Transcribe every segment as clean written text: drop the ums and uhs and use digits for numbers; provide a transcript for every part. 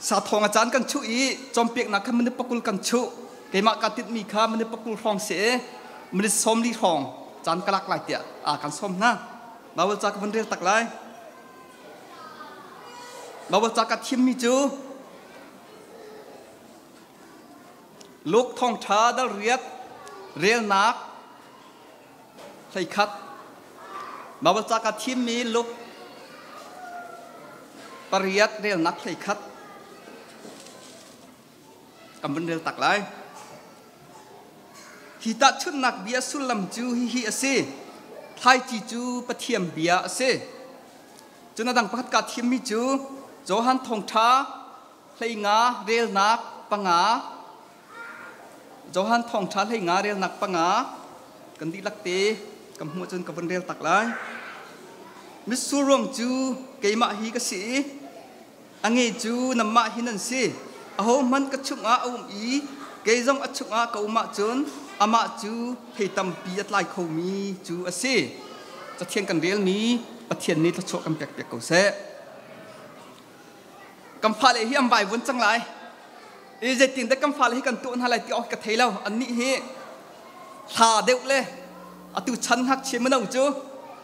Sa thawng a caan kan chuh i cawmpiaknak kha minute 20 kan chuh. Keimah ka tinhmi kha minute 20 hrawng si i minute 40 hrawng caan ka lak lai tiah a kan sawm hna. Bible ca ka vun rel tak lai. Bible ca ka thimmi cu Luke thawngṭha dal 8 relnak 11. Bible ca ka thimmi Luke 8 relnak 11 kan vun rel tak lai. Hi tahchunhnak bia sullam cu hihi a si. Thlaici cu Pathian bia a si. Cun a dang pakhat kaa thimmi cu Johan thawngṭha 15 relnak 5. Johan thawngṭha 15 relnak 5 kan dihlak te kan hmuh cun ka vun rel tak lai. Mitsur ruang cu keimah hi ka si i a nge cu nanmah hi nan si. Ahohmanh ka chungah a um i kei zong a chungah ka um ahcun amah cu thei tampi a tlai khomi cu a si. Cathiang kan relmi Pathian nih thluachuah kan pekpiak ko seh. Kan fale hi an vaivuan cang lai. I zeitin dah kan fale hi kan tuah hna lai ti awk ka thei lo. Annih hi hla deuh le atu chan ngakchia mino cu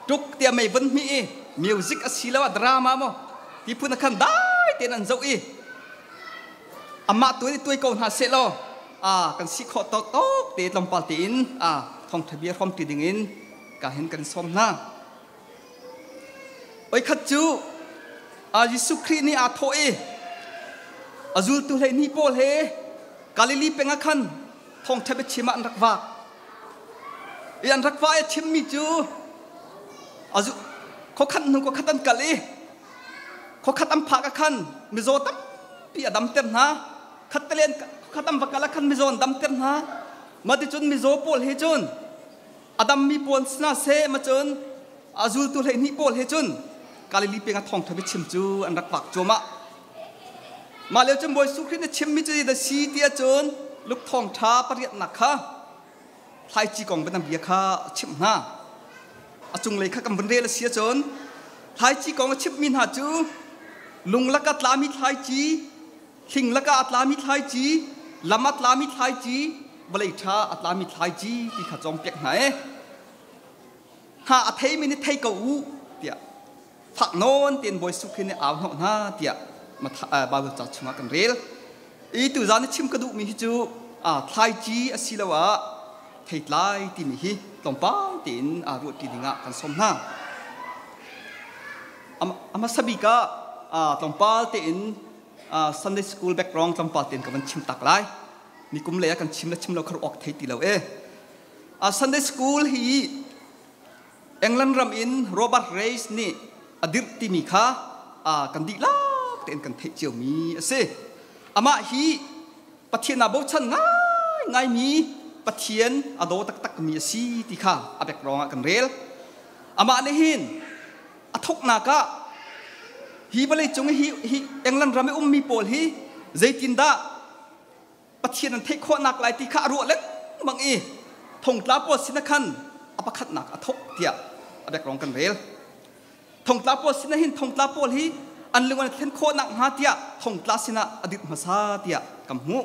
tuk tiah mei vun hmih i music a si lo ah drama maw ti phun ah khan dai tein an zoh i amah tu nih tuai ko hna seh law a kan si khawh tawk tawk te tlawmpal tein a thawngtha bia hrawm ti ding in ka hin kan sawm hna. Voikhat cu Jesuh Khrih nih aa thawh i a zultu 12 pawl he Galilee peng ah khan thawngṭha biachim ah an rak vak. I an rak vah i a chimmi cu khuakhat hnu khuakhat an kal i khuakhat an phak ah khan mizaw tampi a damter hna. Khattelen khuakhat an va kal ah khan mizaw an damter hna. Mah ticun mizaw pawl he cun a dammi pawl sina seh ma cun a zultu 12 pawl he cun Galilee peng ah thawngtha biachim cu an rak vak cuahmah. Mah lio cun Bawi Jesuh Khrih nih chimmi cu zeidah si ti ahcun Luke thawngtha pariatnak kha thlaici kong bianam bia kha a chimh hna. A cunglei kha kan vun rel a si ahcun thlaici kong a chimhmi hna cu lung lak ah tlami thlaici, hling lakah a tlami thlaici, lam a tlami thlaici, vawlei ṭha a tlami thlaici ti kha cawnpiak hna e. Hna a theimi nih thei ko u tiah fak nawn tein Bawi Jesuh Khrih nih au hnawh hna tiah Bible ca chungah kan rel. I tuzaan i chim ka duhmi hi cu thlaici asiloah theitlai timi hi tlawmpal tein ruahṭi dingah kan sawm hna. A hmasa bik ah tlawmpal tein Sunday school background tlawmpal tein ka van chim tak lai. Ni kum lei ah kan chim le chim lo kha awk thei ti lo e. Sunday school hi England ram in Robert Race nih a dirh timi kha kan dihlak tein kan theih ciomi a si. Amah hi Pathian aa bochan ngaingaimi Pathian a daw taktakmi a si ti kha a background ah kan rel. Amah nih hin a thawknak ah hi vawleicung hi, hi England ram i ummi pawl hi zeitindah Pathian an theih khawhnak lai ti kha a ruah lengmang i thongtla pawl sin ah khan a pakhatnak a thawk tiah a background kan rel. Thongtla pawl sin ah hin thongtla pawl hi an lung an thlen khawhnak hnga tiah thongtla sinah a dirh hmasa tiah kan hmuh.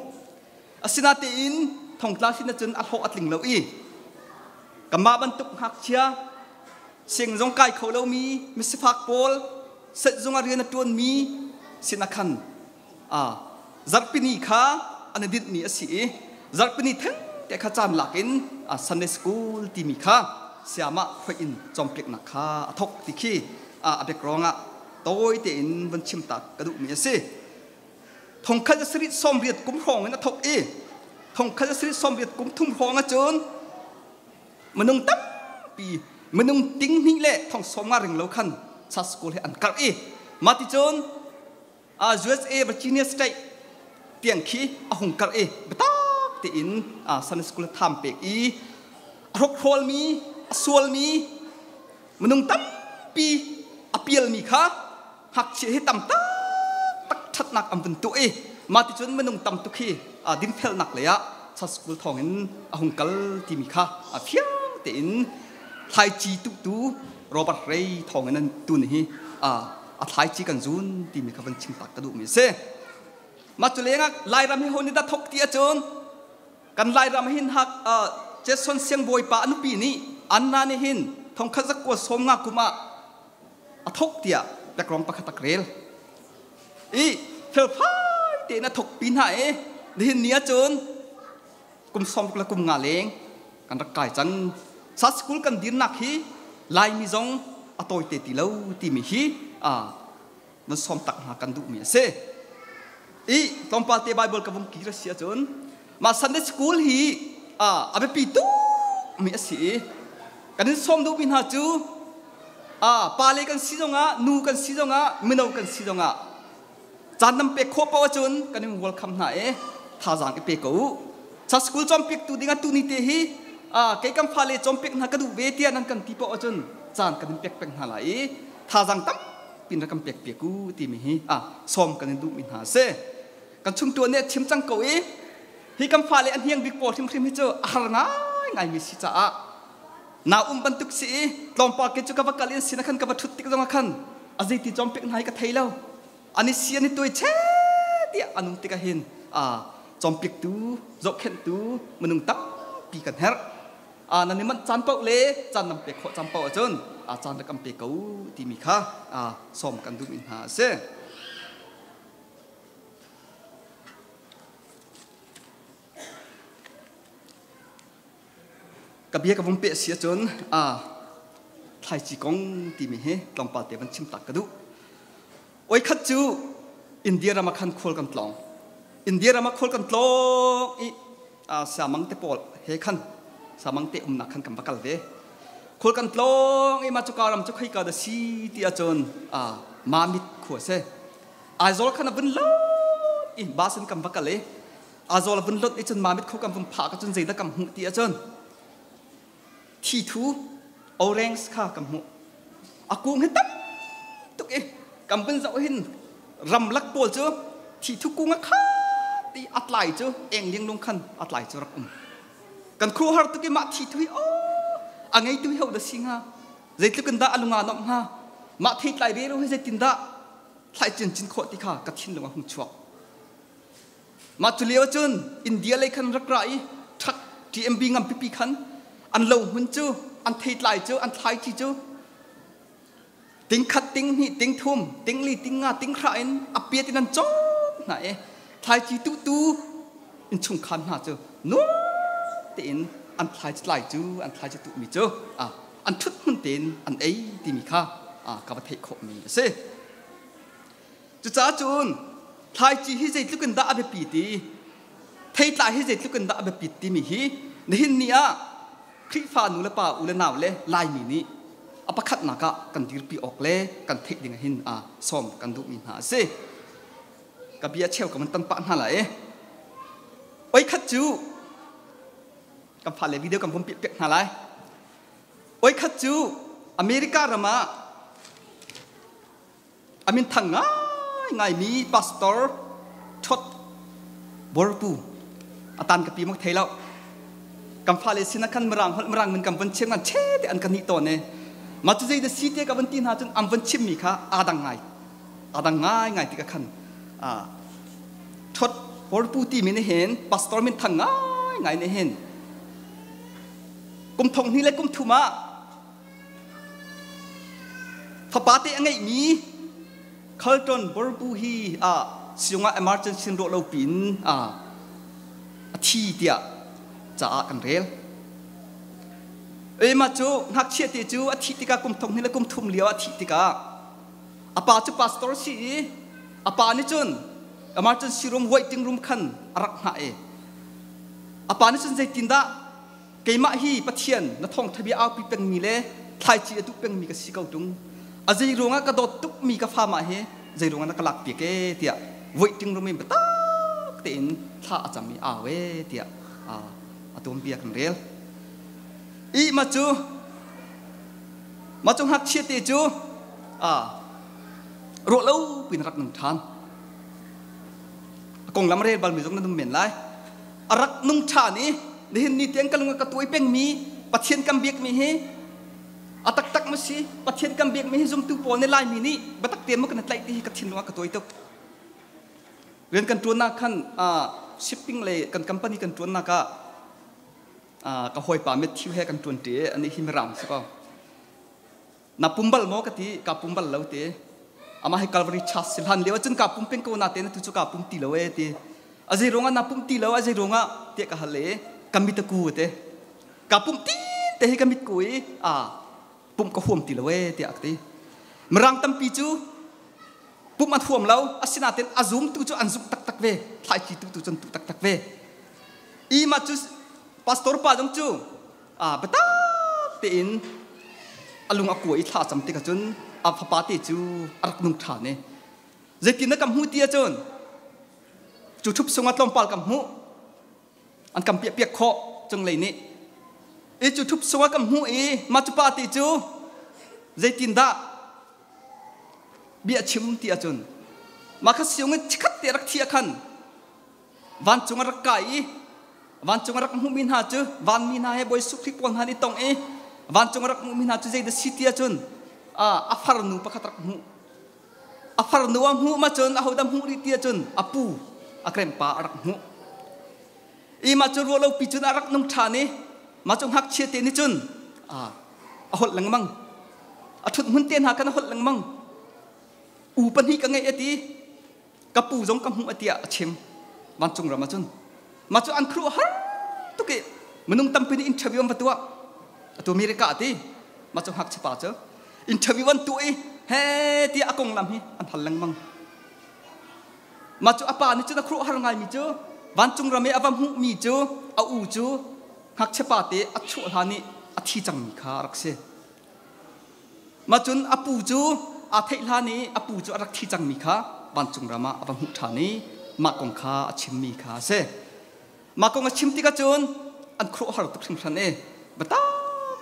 Asinain thongtla sin ah cun a hlawh a tling lo i kanmah bantuk ngakchia sianginn zong kai kho lomi misifak pawl setzung ah rian a ṭuanmi sin ah khan zarhpini kha an i dinhmi a si i zarhpini theng te kha caan lak in Sunday school timi kha siamah hoih in cawnpiaknak kha a thawk ti khi a background ah tawi tein van chim ta ka duhmi a si. 1780 kum hrawng in a thawk i 1783 kum hrawng ahcun minung tampi minung 2,000 le 75,000 ring lo khan church school he an karh i mah ti cun USA Virginia State tiang khi a hung karh i biatak tein Sunday school tham pek i a hrokhrawlmi a sualmi minung tampi a pialmi kha ngakchia hi tam taktak ṭhatnak an vun tuah i mah ti cun minung tam tuk hi dinfelnak lei ah church school thawngin a hung kal timi kha a fiang tein thlaici tuhtu Robert Ray thawngin an tun hi a thlaici kan zun timi kha van chim tak ka duhmi a si. Mah cu lengah Lairam hi ho nih dah thok ti ahcun kan Lairam hin hak Jason siangbawipa a nupi nih Anna nih hin thongkhat zakua sawm nga kum ah a thok tiah background pakhat a rel. I felfai tein a thok pi hna i nihin ni ahcun kum sawm le kum nga leng kan rak kai cang. Sa school kan dirnak hi Laimi zong a tawite ti lo timi hi nan sawm tak hna kan duhmi a si. I tlawmpal te Bible ka vung kir a si ahcun mah Sunday school hi a biapi tuk mi a si i kan in sawm duhmi hna cu pale kan si zongah nu kan si zongah mino kan si zongah caan nan pek khawh paoh ahcun kan in welcome hna i thazaang i pe ko u. Sa school cawnpiaktu ding ah tuni te hi kei kan fale cawnpiak hna ka duh ve tiah nan kan ti paoh ahcun caan kan in pek peng hna lai i thazaang tam pin rak kan pek piak u timi hi sawm kan in duhmi hna a si. Kan chungtuan nih a chim cang ko i hi kan fale a hniang bik pawl hrimhrim hi cu a har ngaingaimi si caah na um bantuk si i tlawmpal ke cu ka va kal in sin ah khan ka va ṭhut tik zongah khan a zeiti cawnpiak hna hi ka thei lo. An i si an i tuai che tiah an um tikah hin cawnpiaktu zohkhenhtu minung tampi kan herh. Nan i manh caan paoh le caan nan pek khawh caan paoh ahcun caan rak kan pe ko timi kha sawm kan duhmi hna a si. Ka bia ka vung peh si ahcun thlaici kong timi hi tlawmpal te van chim tak ka duh. Oi khat cu India ram ah khan khual kan tlawng. India ram ah khual kan tlawng i samang te pawl he khan samang te umnak khan kan va kal ve. Khual kan tlawng i ma cuka ram cu khoika dah si ti ahcun Mamit khua si. Aizawl khan a vun lot i bus in kan va kal i Aizawl a vun lot i cun Mamit khua kan vun phak ahcun zeidah kan hmuh ti ahcun thithu orange kha kan hmuh. A kung hi tam tuk i kan vun zoh hin ramlak pawl cu thithu kung a khat i a tlai cu eng linglung khan a tlai cu rak um. Kan khuaruahhar tuk i mah thithu hi aw a ngeitu hi ho dah si hnga? Zeitluk in dah a lung aa nuamh hnga? Mah theitlai rero hi zeitin dah thlai cincin khawh ti kha ka thinlung a hung chuak. Mah cu lio cun India lei khan rak ra i ṭhak TMB ngam pipi khan an lo hmun cu an theitlai cu an thlaici cu ting khat ting hnih ting thum ting li ting nga ting hra in a piat in an cawk hna i thlaici tuhtu innchungkhar hna cu nuam tein an thlaici tlai cu an thlaici tuhmi cu an ṭhut hmun tein an ei timi kha ka va theih khawhmi a si. Cucaah cun thlaici hi zeitluk in dah a biapi ti, theitlai hi zeitluk in dah a biapit timi hi nihin ni ah Khrihfa nu le pa u le nau le Laimi nih a pakhatnak ah kan dirpi awk le kan theih ding hin sawm kan duhmi hna a si. Ka bia cheu ka van tan pah hna lai. Oi khat cu kan fale video kan vun piah piak hna lai. Oi khat cu America ram ah A minthang ngaingaimi pastor Todd Borpu a tan ka pi mak thei lo. Kan fale sin ah khan mirang holh mirang min kan von chim kan che te an kan nih tawn e. Mah cu zei da si te ka von ti hna cun an von chimmi kha aa dang ngai. Aa dang ngai ngai ti ka khan Todd Borpu ti mi nih hin pastor minthang ngai ngai nih hin kum thong hnih le kum thum ah Fapate a ngeihmi Carlton Borbu hi siung ah emergency in ruah lo piin a thi tiah caah kan rel. Emma cu ngakchia te cu a thih tikah kum thong hnih le kum thum lio a thih tikah a pa cu pastor si i a pa nih cun emergency room waiting room khan a rak hngah i a pa nih cun zeitindah Keimah hi Pathian na thawngṭha bia aupi pengmi le thlaici a duh pengmi ka si ko ṭung. A zei ruangah ka dawt tukmi ka fa mah hi zei ruangah na ka lakpiak ee tiah voihting rum in biatak tein thla a cam i au ee tiah a tuanbia kan rel. I mah cu mah cu ngakchia te cu ruah lo piin rak nung ṭhan. A konglam rel balmi zong nan um men lai. A rak nung ṭhan i nihin ni tiang ka lung a ka tuai pengmi Pathian kan biakmi hi a taktak ma si Pathian kan biakmi hi zumtu pawl nih Laimi nih biatak tein maw kan i tlaih ti hi ka thinlung a ka tuai tuk. Rian kan ṭuannak khan shipping le kan company kan ṭuannak ah ka hawipa Matthew he kan ṭuan ṭi. Anih hi Mirang si ko. Na pum bal maw ka ti, ka pum bal lo ti. Amah hi Calvary Church si hlan lio ahcun ka pum peng ko na te na tu cu ka pum ti lo e ti. A zei ruangah na pum ti lo, a zei ruangah tiah ka hal i ka mit a ku te. Ka pum ti te hi ka mit ku i a pum ka huam ti lo e tiah ka ti. Mirang tampi cu pum an huam lo, asinain a zumtu cu an zumh taktak ve, thlaici tu tu cu an tu taktak ve. I mah cu pastor pa zong cu biatak tein a lung a kua i thla cam tikah cun a fapa te cu a rak nung ṭhan i zeitin na kan hmuh ti ahcun cu ṭhup sungah tlawmpal kan hmuh, an kan piah piak khawh cunglei nih i cu ṭhup sungah kan hmuh i mah cu pa te cu zeitindah bia chim ti ahcun mah kha siung in chikhat te rak thi ah khan vancung a rak kai i vancung a rak hmuhmi hna cu vanmi hna he Bawi Jesuh Khrih pawl hna nih tong i vancung a rak hmuhmi hna cu zeidah si ti ahcun a farnu pakhat rak hmuh. A farnu a hmuh ma cun ahodah hmuh rih ti ahcun a pu a grandpa a rak hmuh i mah cu ruah lopi cun a rak nung ṭhan i mah cu ngakchia te nih cun a holh lengmang, a ṭhut hmun te hna khan a holh lengmang. U pahnih ka ngeih a ti, ka pu zong ka hmuh a tiah a chim vancung ram ahcun. Mah cu an khuaruah har tuk i minung tampi nih interview an va tuah. Atu America a ti. Mah cu ngakchia pa cu interview an tuah i he tiah a konglam hi an hal lengmang. Mah cu a pa nih cun a khuaruah har ngaimi cu vancung ram i a va hmuhmi cu a u cu ngakchia pa te a chuah hlan i a thi cangmi kha a rak si. Mah cun a pu cu aa theih hlan i a pu cu a rak thi cangmi kha vancung ram ah a va hmuh ṭhan i mah kong kha a chimmi kha a si. Mah kong a chim tikah cun an khuaruahhar tuk hringhran i biatak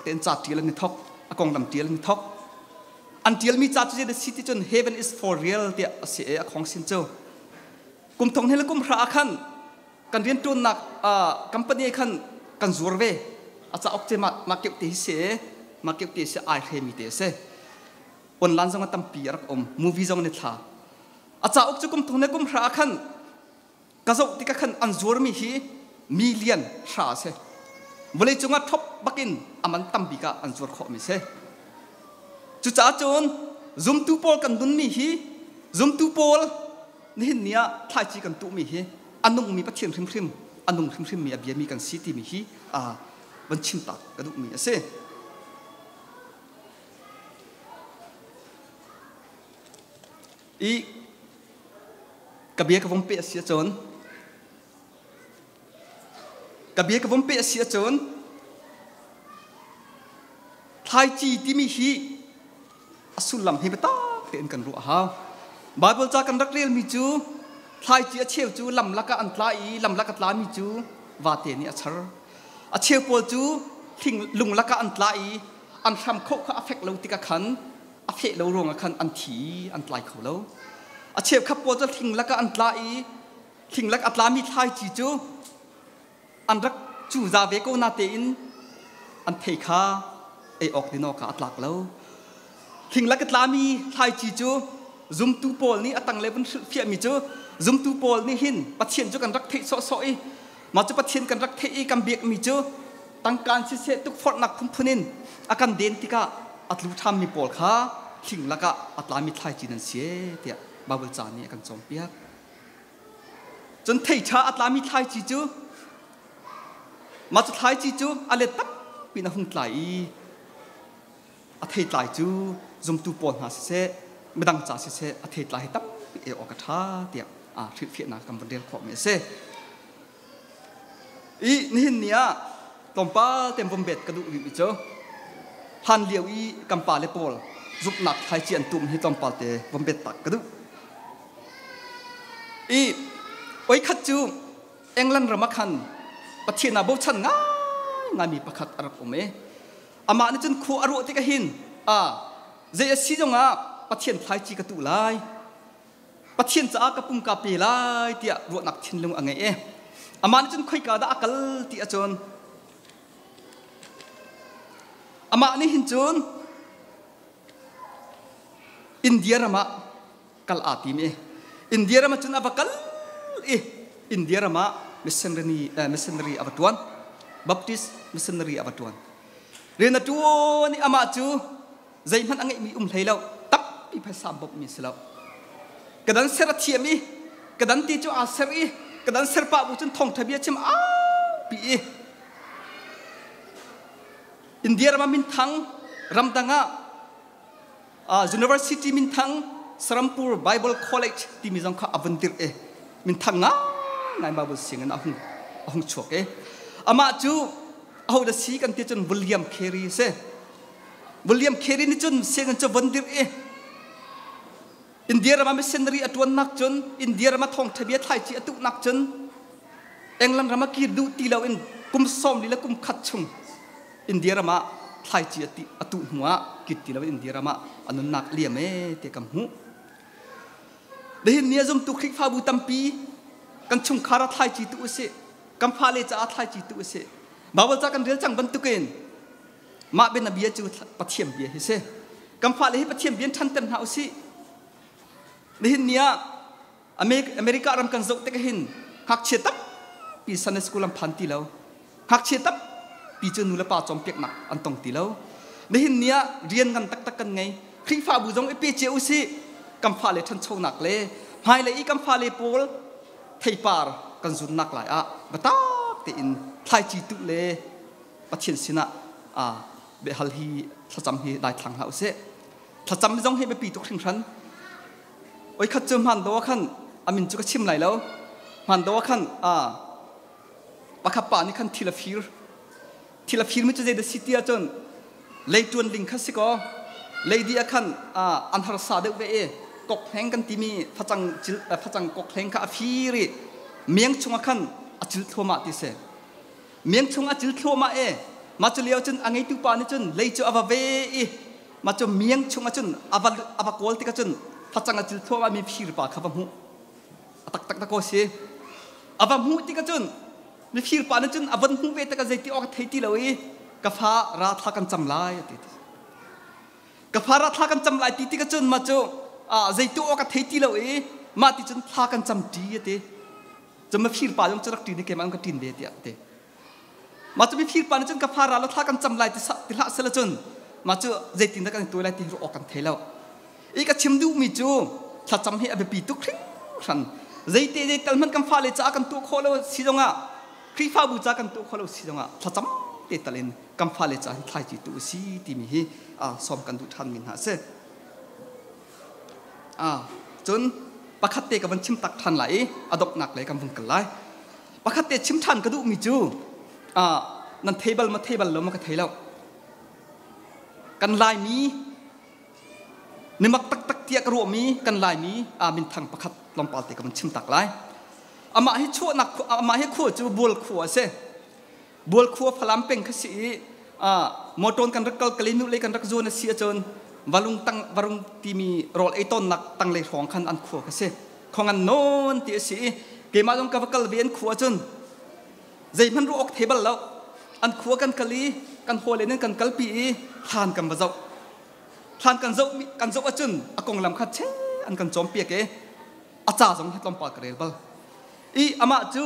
tein ca ṭial an i thawk, a konglam ṭial an i thawk. An ṭialmi ca cu zeidah a si ti cun Heaven is for real tiah a si i a khong sin cu. Kum thong hnih le kum hra ah khan kan rianṭuannak company khan kan zuar ve. A cauk cu mah keuh te hi si, mah keuh te si, ai hremi te a si. Online zong a tampi a rak um, movie zong an i thla. A cauk cu kum thong le kum hra ah khan ka zoh tikah khan an zuarmi hi million hra a si. Vawlei cungah top bakin a man tambik ah an zuar khawhmi si. Cucaah cun zumtu pawl kan nunmi hi, zumtu pawl nihin ni ah thlaici kan tuhmi hi a nungmi Pathian hrimhrim, a nung hrimhrimmi a biami kan si timi hi van chim tak ka duhmi a si. I ka bia ka vung peh a si ahcun ka bia ka vung peh a si ahcun thlaici timi hi a sullam hi biatak tein kan ruah a hau. Bible ca kan rak relmi cu thlaici a cheu cu lam lakah an tla i lam lak a tlami cu vate nih a char. A cheu pawl cu thing lung lakah an tla i an hram khoh kha a fek lo tikah khan a feh lo ruangah khan an thi i an tlai kho lo. A cheukhat pawl cu thing lakah an tla i thing lak a tlami thlaici cu an rak cuza ve ko natein an thei kha ei awk din awkah a tlak lo. Thing lak a tlami thlaici cu zumtu pawl nih a tanglei vun hrilhfiahmi cu zumtu pawl nih hin Pathian cu kan rak theih sawhsawh i mah cu Pathian kan rak theih i kan biakmi cu tangkaan siseh tukforhnak phunphun in a kan den tikah a tlu ṭhammi pawl kha thing lakah a tlami thlaici nan si tiah Baibal ca nih a kan cawnpiak. Cun thei ṭha a tlami thlaici cu mah cu thlaici cu a let tampi in a hung tlai i a theitlai cu zumtu pawl hna siseh midang ca siseh a theitlai hi tampi ei awk a ṭha tiah hrilhfiahnak kan van rel khawhmi a si. I nihin ni ah tlawmpal te vom bet ka duh rih cu hlan lio i kan pale pawl zumhnak thlaici an tum hi tlawmpal te vom bet tak ka duh. I oi khat cu England ram ah khan Pathian ah bochan ngaingaimi pakhat a rak um i amah nih cun khua a ruah tikah hin a zei a si zongah Pathian thlaici ka tuh lai, Pathian caah ka pum ka pe lai tiah ruahnak thinlung a ngei i amah nih cun khoika dah a kal ti ahcun amah nih hin cun India ram ah kal aa tim i India ram ah cun a va kal. I India ram ah missionary missionary a va tuan. Baptist missionary a va tuan. Rian a tuan i amah cu zeihmanh a ngeihmi um hlei lo, tampi phaisa bawmhmi si lo. Ka dan ser a thiam i ka dan ti cu aa ser i ka dan ser pah bu cun thawngtha bia chim aa pi i India ram ah minthang, ramdang ah university minthang Serampur Bible College timi zong kha a vun dirh i minthang ngai Bible sianginn a hung chuak i amah cu aho da si kan ti cun William Carey a si. William Carey nih cun sianginn cu von dirh i India ram ah missionary a ṭuannak cun, India ram ah thawngṭha bia thlaici a tuhnak cun, England ram ah kir duh ti loin kum 40 le kum khat chung India ram ah thlaici a tuh hnu ah kit ti loin India ram ah a nunnak a liam ee ti kan hmuh. Nihin ni a zumtu Khrihfabu tampi kan chungkhar ah thlaici tuh usih, kan fale caah thlaici tuh usih. Bible ca kan rel cang bantukin mah bianabia cu Pathian bia hi si. Kan fale hi Pathian bia in ṭhanter hna usih. Nihin ni ah America ram kan zoh tik hin ngakchia tampi Sunday school an phan ti lo. Ngakchia tampi cu nu le pa cawnpiaknak an tong ti lo. Nihin ni ah rian ngan taktak kan ngei. Khrihfabu zong i pe cia usih. Kan fale ṭhanchonak le hmailei i kan fale pawl theipar kan zunnak lai ah biatak tein thlaici tuh le Pathian sinah biahal hi, thlacam hi daithlang hlah usih. Thlacam zong hi biapi tuk hringhran. Oi khat cu hman do khan amin cu ka chim lai lo. Hman do khan pakhat pa nih khan thil a fir. Thil a fir mi cu zei da si ti ahcun leituan ling kha si kaw leidi ah khan an harsa deuh ve i kokhleng kan timi facang cil facang kokhleng kha a fir i miang chungah khan a cil thluahmah ti si. Miang chung a cil thluahmah e. Mah cu lio cun a ngeitu pa nih cun lei cu a va ve i mah cu miang chung ah cun a va a va kawl tikah cun facang a cil thluahmah mi fir pa kha va hmuh. A taktak da ko si. A va hmuh tikah cun mifir pa nih cun a von hmuh ve tikah zeiti awk a thei ti lo i ka fa ra thla kan cam lai a ti. Ka fa ra thla kan cam lai ti tikah cun mah cu zeitu awk a thei ti lo i mah ti cun thla kan cam ṭi a ti. Cun mifir pa zong cu rak ṭin i keimah ka ṭin ve tiah a ti. Mah cu mifir pa nih cun ka fa ra la thla kan cam lai ti hlah sela cun mah cu zeitin dah kan i tuai lai ti ruah awk kan thei lo. I ka chim duhmi cu thlacam hi a biapi tuk hringhran. Zeite zei tal hmanh kan fale caah kan tuah khawh lo si zongah, Khrihfabu ca kan tuah khawh lo si zongah, thlacam te tal in kan fale caah hin thlaici tu u si timi hi sawm kan duh ṭhanmi hna a si. Cun pakhat te ka van chim tak ṭhan lai i a donghnak lei kan vung kal lai. Pakhat te chim ṭhan ka duhmi cu nan thei bal ma thei bal lo ma ka thei lo. Kan Laimi nimak taktak tiah ka ruahmi kan Laimi minthang pakhat tlawmpal te ka van chim tak lai. Amah hi chuahnak amah hi khua cu Bual khua a si. Bual khua Falam peng kha si i motor kan rak kal Kalinu lei kan rak zuan a si ahcun Valung tang Varung timi rawl ei tawnnak tanglei hrawng khan an khua kha si. Khongan nawn ti a si i keimah zong ka va kal ve an khua cun zeihmanh ruah awk thei bal lo. An khua kan kal i kan hawile nih kan kalpi i thlan kan va zoh. Thlan kan zoh kan zoh ahcun a konglam kha che an kan cawmpiak i a ca zong hi tlawmpal ka rel bal. I amah cu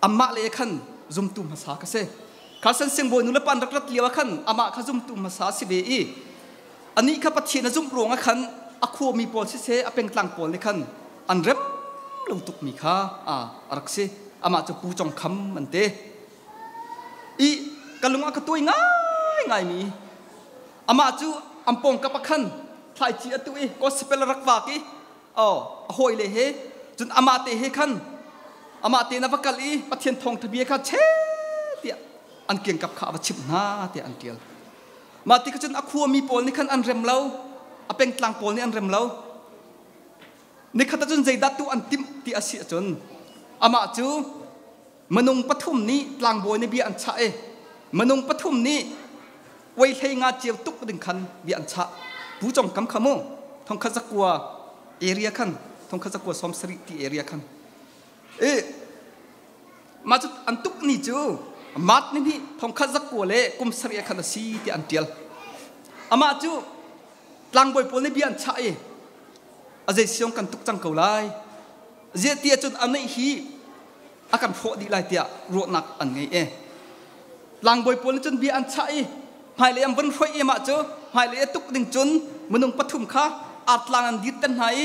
amah le khan zumtu hmasa ka si. Kha san singbawi nu le pa an rak rat lio ah khan amah kha zumtu hmasa a si ve i anih kha Pathian a zumh ruangah khan a khuami pawl siseh a pengtlang pawl nih khan an rem lo tukmi kha a rak si. Amah cu Pu Cong Kham an ti. I ka lung a ka tuai ngaingaimi amah cu an pawngkap ah khan thlaici a tuh i gospel a rak vak i a hawile he cun amah te he khan amah te na va kal i Pathian thawngtha bia kha che tiah an kiangkap kha a va chimh hna tiah an tial. Mah ti cun a khuami pawl nih khan an rem lo, a pengtlang pawl nih an rem lo. Nikhat ahcun zeidah tu an timh ti a si ahcun amah cu minung pathum nih tlangbawi nih bia an chah i minung pathum nih uai hlei nga cio tuk ding khan bia an chah. Pu Cong Kam kha mu 1900 area khan 1970 ti area khan i mah cu an tuk ni cu mat ni hnih 1917 khan a si tiah an tial. Amah cu tlangbawi pawl nih bia an chah i A zei siong kan tuk cang ko lai. Ziah ti ahcun a neih hi a kan hrawh dih lai tiah ruahnak an ngei e. Tlangbawi pawl nih cun bia an chah i hmailei an vun hruai i mah cu hmailei a tuk ding cun minung pathum kha artlang an dirter hna i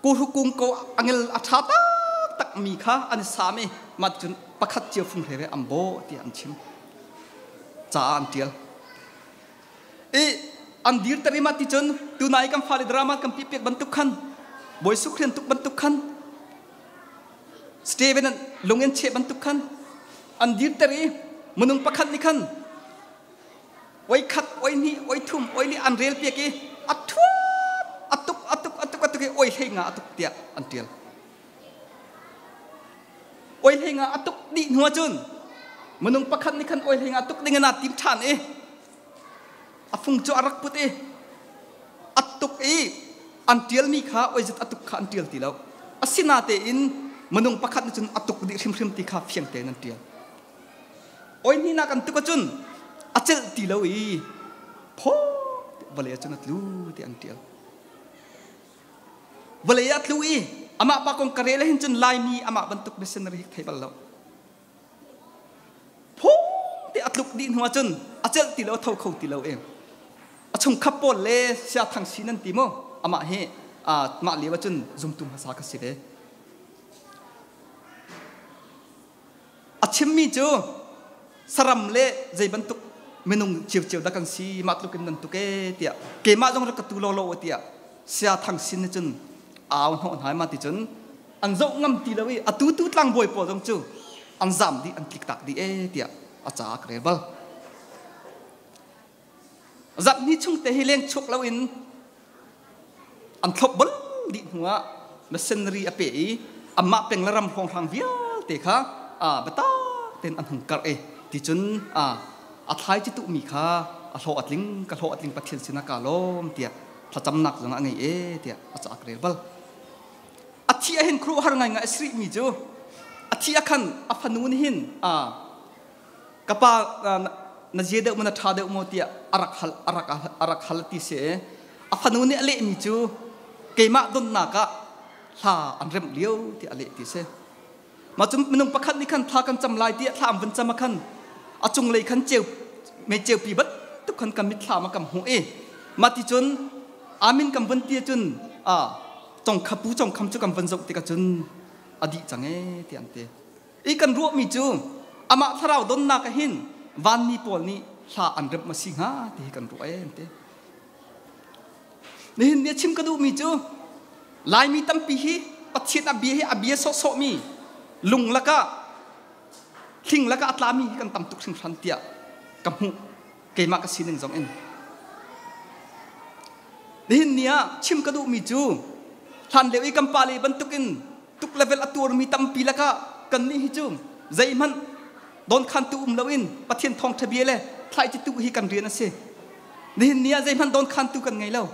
kuhrukung ko angel a ṭha taktak mi kha an i sam i mah cun pakhat cio fung hle ve an bawh tiah an chim caah an ṭial. I an dirter i mah ti cun tunai kan fale drama kan piak bantuk khan Bawi Sukrian tuk bantuk khan Stephen lung in cheh bantuk khan an dirter i minung pakhat nih khan oi khat oi hnih oi thum oi li an rel piak i a thuat a tuk a tuk a tuk a tuk i oi hlei nga a tuk tiah an tial. Oi hlei nga a tuk dih hnu ahcun minung pakhat nih khan oi hlei nga tuk ding in aa tim ṭhan i a fung cu a rak put i a tuk i an ṭialmi kha oizat a tuk kha an ṭial ti lo. Asinatein minung pakhat nih cun a tuk dih hrimhrim ti kha fiang tein an ṭial. Oi hnihnak an tuk ahcun a celh ti lo i phaw vawlei ah cun a tlu ti an ṭial. Vawlei ah a tlu i amah pa kong ka rel hin cun Laimi amah bantuk missionary hi thei bal lo. Phung te a tluk dih hnu ahcun a celh ti lo, a tho kho ti lo i a chungkhap pawl le sia thang si nan ti mu amah hi mah lio ahcun zumtu hmasa ka si ve. A chimmi cu saram le zei bantuk minung ciocio dah kan si mah tluk in nan tuk e tiah keimah zong rak ka tu law law tiah sia thang sin nih cun au hnawh hna ma ti cun an zoh ngam ti lo i atu tu tlangbawi pawl zong cu an zam dih an tlik tak dih e tiah a ca ka rel bal. Zarh hnih chung te hi leng chuak loin an thlop bal dih hnuah missionary a peh i amah peng le ram hrawnghrang vialte kha biatak tein an hung karh i ti cun a thlai ci tuhmi kha a hlawh a tling ka hlawh a tling Pathian sinah kaa lawm tiah thlacamnak zong a ngei e tiah a ca ka rel bal. A thi ah hin khuaruahhar ngaingai a si rihmi cu a thi ah khan a fanu nih hin ka pa na zia deuh maw na ṭha deuh maw tiah a rak hal a rak a rak hal ti si a fanu nih a lehmi cu keimah donnak ah hla an remh lio tiah a leh ti si. Mah cu minung pakhat nih khan thla kan cam lai tiah thla an vun cam ah khan a cunglei khan ceu mei ceupi bantuk khan kan mitthlam ah kan hmuh i mah ti cun amin kan vun ti cun a congkhapu congkham cu kan vun zoh tikah cun a dih cang ee tiah an ti. I kan ruahmi cu amah thlarau donnak ah hin vanmi pawl nih hla an remh ma si hnga ti hi kan ruah ee an ti. Nihin ni a chim ka duhmi cu Laimi tampi hi Pathian a bia hi a bia sawhsawhmi lung lakah thling lakah a tlami hi kan tam tuk hringhran tiah ka hmuh keimah ka sining zong in. Nihin ni ah chim ka duhmi cu hlan lio i kan pale bantukin tuk level a tuarmi tampi lakah kannih hi cu zeihmanh dawnkhantu um loin Pathian thawngṭha bia le thlaici tuh hi kan rian a si. Nihin ni ah zeihmanh dawnkhantu kan ngei lo.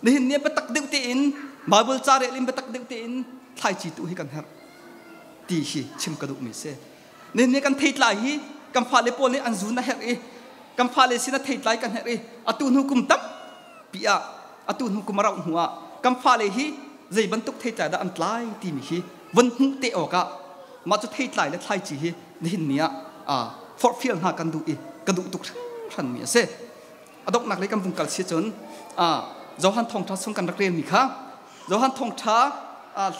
Nihin ni ah biatak deuh tein Bible ca rel in biatak deuh tein thlaici tuh hi kan herh ti hi chim ka duhmi si. Nihin ni kan theitlai hi kan fale pawl nih an zun a herh i kan fale sin a theitlai kan herh i atu hnu kum tampi ah atu hnu kum a rauh hnu ah kan fale hi zei bantuk theitlai dah an tlai timi hi von hmuh te awkah mah cu theitlai le thlaici hi nihin ni ah forhfial hna kan duh i ka duh tuk hringhranmi a si. A donghnak lei kan vung kal si cun Johan thawngṭha chung kan rak relmi kha Johan thawngṭha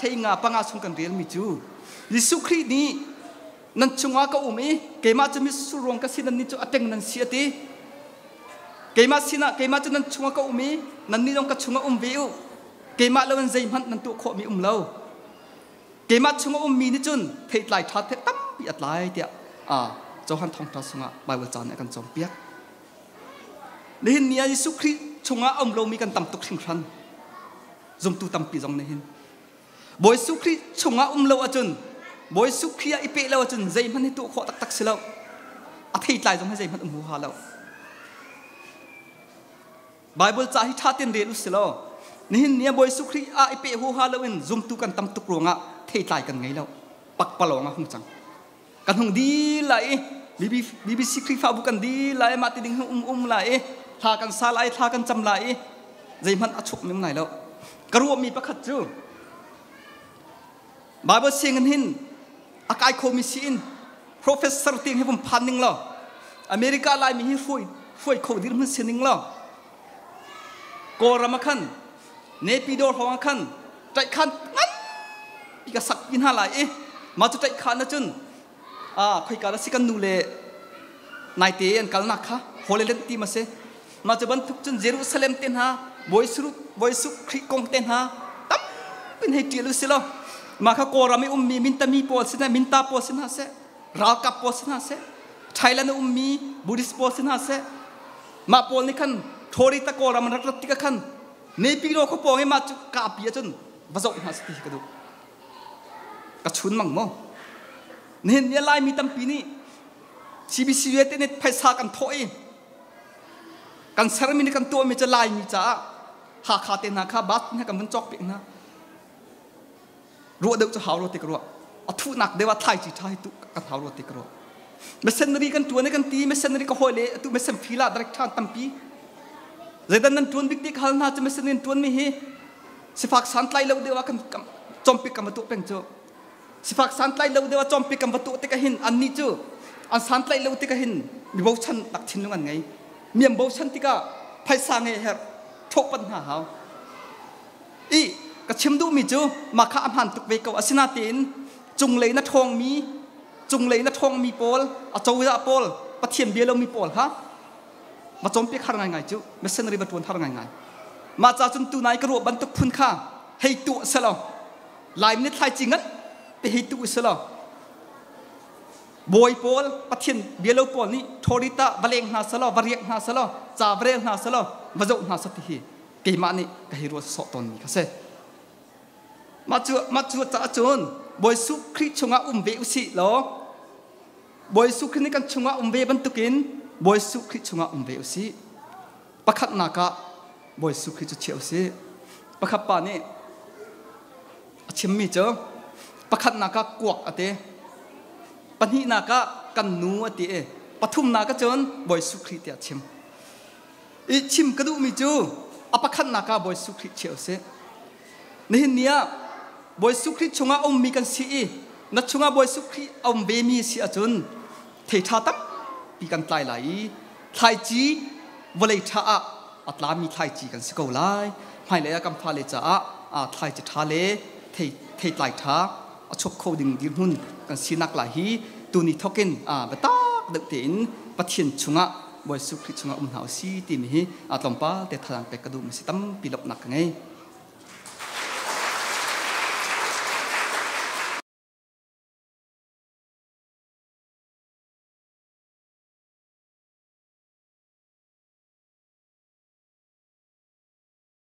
hlei nga panga chung kan relmi cu Jesuh Khrih nih nan chungah ka um i keimah cu mitsur ruang ka si nannih cu a teng nan si a ti. Keimah sinah keimah cu nan chungah ka um i nannih zong ka chungah um ve u. Keimah lo in zeihmanh nan tuah khawhmi um lo. Keimah chungah ummi nih cun theitlai ṭha the tampi a tlai tiah Johan thawngṭha chungah Baibal ca nih a kan cawnpiak. Nihin ni ah Jesuh Khrih chungah a um lomi kan tam tuk hringhran. Zumtu tampi zong nih hin. Bawi Jesuh Khrih chungah um lo ahcun Bawi Jesuh Khrih ah i peh lo ahcun zeihmanh hi tuah khawh taktak si lo. A theitlai zong hi zeihmanh um huaha lo. Bible ca hi ṭha tein rel u si law nihin ni ah Bawi Jesuh Khrih ah i peh huaha loin zumtu kan tam tuk ruangah theitlai kan ngei lo. Pakpalawng a hung cang. Kan hung dil lai i BBC Khrihfabu kan dil lai mah ti ding um um lai i thla kan sa lai thla kan cam lai i zeihmanh a chuk mem lai lo. Ka ruahmi pakhat cu Bible sianginn hin a kai khomi si in professor tiang hi vun phan ning law, America Laimi hi hruai hruai kho dirhmun si ning law, Kawlram ah khan, Naypyidaw hrawng ah khan ṭaihkhan nganpi ka sak pi hna lai i mah cu ṭaihkhan ahcun khoika dah si kan nu le naite an kalnak kha Holy Land ti ma si, mah cu bantuk cun Jerusalem te hna, Bawi Jesuh Khrih kong te hna tampin hei ṭial u si law, mah kha Kawlram i ummi Mintami pawl sin Minta pawl si hna seh, ralkap pawl si hna seh, Thailand a ummi Buddhist pawl si hna seh, mah pawl nih khan Thori ta Kawlram an rak rat tikah khan Naypyidaw khua pawng i mah cu kapi ahcun va zoh hna seh ti hi ka duh. Ka chun mang maw? Nihin ni Laimi tampi nih CBC te nih phaisa kan thawh i kan sermi nih kan tuahmi cu Laimi caah Hakha te hna kha bus hna kan vun cawk piak hna. Ruah deuh cu hau ro ti ka ruah. A thuhnak deuh ah thlaici ṭha hi tu kan hau ro ti ka ruah. Missionary kan ṭuan i kan ti, missionary ka hawi le atu mission fila direct ṭhan tampi. Zeidan nan ṭuan bik ti ka hal hna cu missionary an ṭuanmi hi sifak santlai lo deuh ah kan cawmpik kan va tuah peng cu. Sifak santlai lo deuh ah cawmpik kan va tuah tikah hin annih cu an santlai lo tikah hin mi bochan nak thinlung an ngei. Mi an bochan tikah phaisa ngei herh thawh pan hna hau. I ka chim duhmi cu mah kha a hmaan tuk ve ko. Asinain cunglei na ṭhawngmi, cunglei na ṭhawngmi pawl, a cozah pawl, Pathian bia lomi pawl kha va cawnpiak har ngaingai cu, missionary va ṭuan har ngaingai. Mah ca cun tunai ka ruah bantuk phun kha hei tuah selaw, Laimi nih thlaici ngan te hei tuh selaw, bawi pawl, Pathian bia lo pawl nih ṭhawrita va leng hna selaw, va riak hna selaw, ca va rel hna selaw, va zoh hna seh ti hi keimah nih ka hei ruat sawh tawnmi kha si. Mah cu caah cun Bawi Jesuh Khrih chungah um ve usih law, Bawi Jesuh Khrih nih kan chungah um ve bantukin Bawi Jesuh Khrih chungah um ve usih. Pakhatnak ah Bawi Jesuh Khrih cu chia usih. Pakhat pa nih a chimmi cu pakhatnak ah kuak a ti, pahnihnak ah kan nu a ti i pathumnak ah cun Bawi Jesuh Khrih tiah a chim. I chim ka duhmi cu a pakhatnak ah Bawi Jesuh Khrih chia usih. Nihin ni ah Bawi Jesuh Khrih chungah a ummi kan si i na chungah Bawi Jesuh Khrih a um vemi si ahcun thei ṭha tampi kan tlai lai i thlaici vawlei ṭha ah a tlami thlaici kan si ko lai. Hmailei ah kan fale caah thlaici ṭha le thei theitlai ṭha a chuak kho ding dirhmun kan sinak lai hi tuni thokin biatak deuh tein Pathian chungah Bawi Jesuh Khrih chungah um hna usih timi hi tlawmpal te thazaang pek ka duhmi si, tampi lawmhnak ka ngei.